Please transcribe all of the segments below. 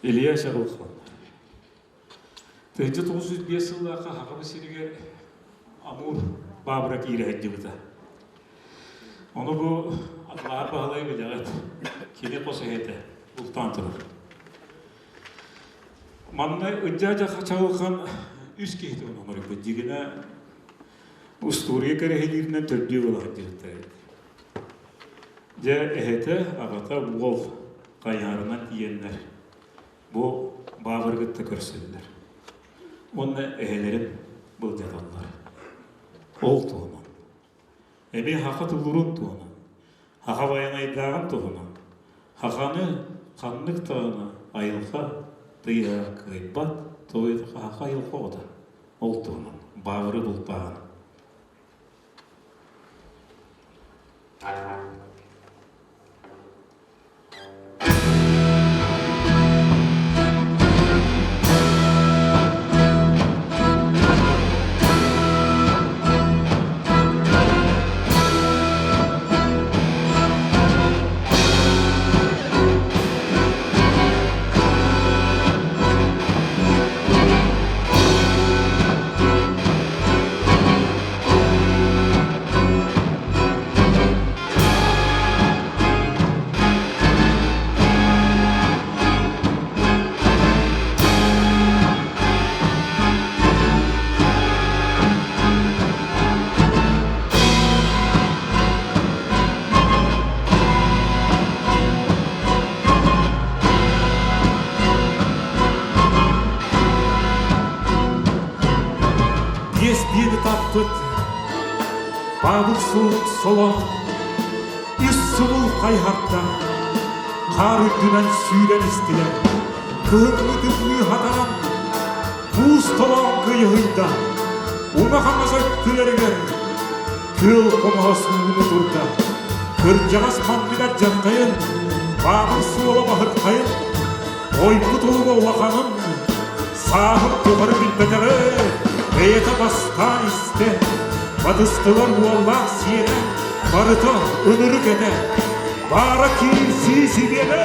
Илья Чаҕылхан. 1905 сыллаахха Сахабыт сиригэр Амур баабыра киирэ сылдьыбыта. Ону бу Атлаар Баһылай билэҕит, кини хос эһэтэ бултаан турар. Манна Ылдьаа Чаҕылхан үс киһи туһунан оҥорбут. Дьигинэ устуоруйа кэрэһилииринэн төрдүө буола сылдьыбыттар эбит. Дьэ, эһэтэ, аҕата уол хайыһарынан тиийэннэр бу баабыры кытта көрсөллөр. Уонна эһэлэрин былдьаталлар. Ол туһунан. Эмиэ хаха тулуурун туһунан, хаха байанайдааҕын туһунан, хаханы ханнык даҕаны айылҕа тыйаһа кыайбат, тоҕо хаха айылҕа оҕото. Ол туһунан баабыры бултааһын. Биэс биэни таппыт Баабыр сурук соло үс субул хайһарда хаар үрдүнэн сүүрэн истилэр. Кыһыҥҥы тымныы хатаран муус толоон кыйыһыйда. Уҥа-хаҥас өттүлэригэр кыыл хомоһо суугуну турда. Кырдьаҕас манныгар дьаххайын, баабыр суола баһырхайын, ойбут олуга улаханын, сааһын тухары билбэтэҕэ, бэйэтэ бастаан истэ. Батыстылар уоллаах сиэнэ, барыта ынырык этэ, баара киирсии сибиэнэ.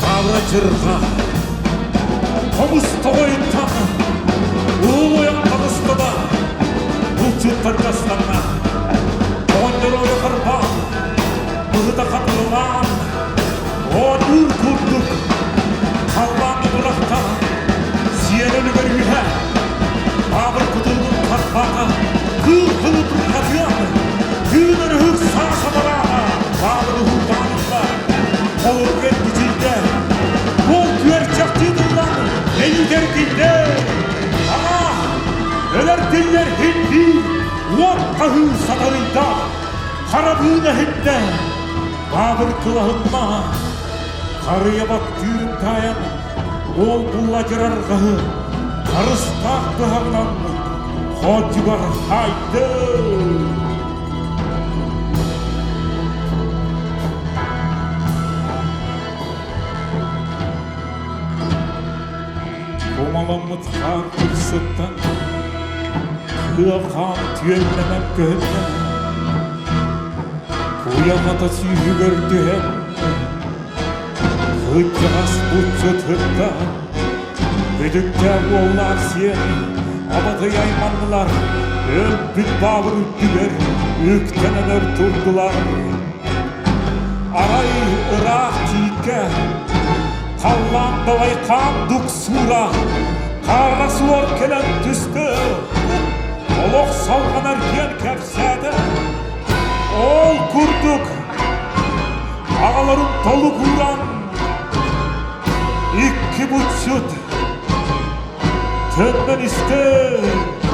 Тавра дьырҕа, хомус тоҕойуттан улуйан таҕыста да, булчуттарга ыстанна. Оҕонньору ойо харбаан, быһыта хатылаан, оонньуур курдук халлааҥҥа бырахта, сиэн өлүгэр үһэ, баабыр кутуругун харбаата, кыыл кылы турҕатыан, тыын өрүһүк саа сабараата, баабыр уһуутаан ылла, холорук эргичийдэ, буол күөрчэхтии тыллан эйиитэр килдэ, аҕаа, өлөр тиллэр һин уот хаһыы сатарыйда, харабыын эһиннэ, Баабыр кылаһынна, харыйа баттыырын таайан, уол булладьырарҕаһы харыстаах быһаҕынан хоодьугар хаайды. Кумаламмыт хаар кырсыттан кыа хаан түөллэнэн көһүннэ. Куйаҕата сүүһүгэр түһэн, кырдьаҕас булчут ытта, бүдүктээх уоллаах сиэн абатый айманнылар, өлбүт баабыр үрдүгэр үктэнэн өр турдулар. Арай ыраах тииккэ халлаан далай хаан дуксуура, хаара суор кэлэн түстэ, олох салҕанар диэн кэпсээтэ. Ол курдук, Сааларын толук ууран, икки булчут төннөн истэ.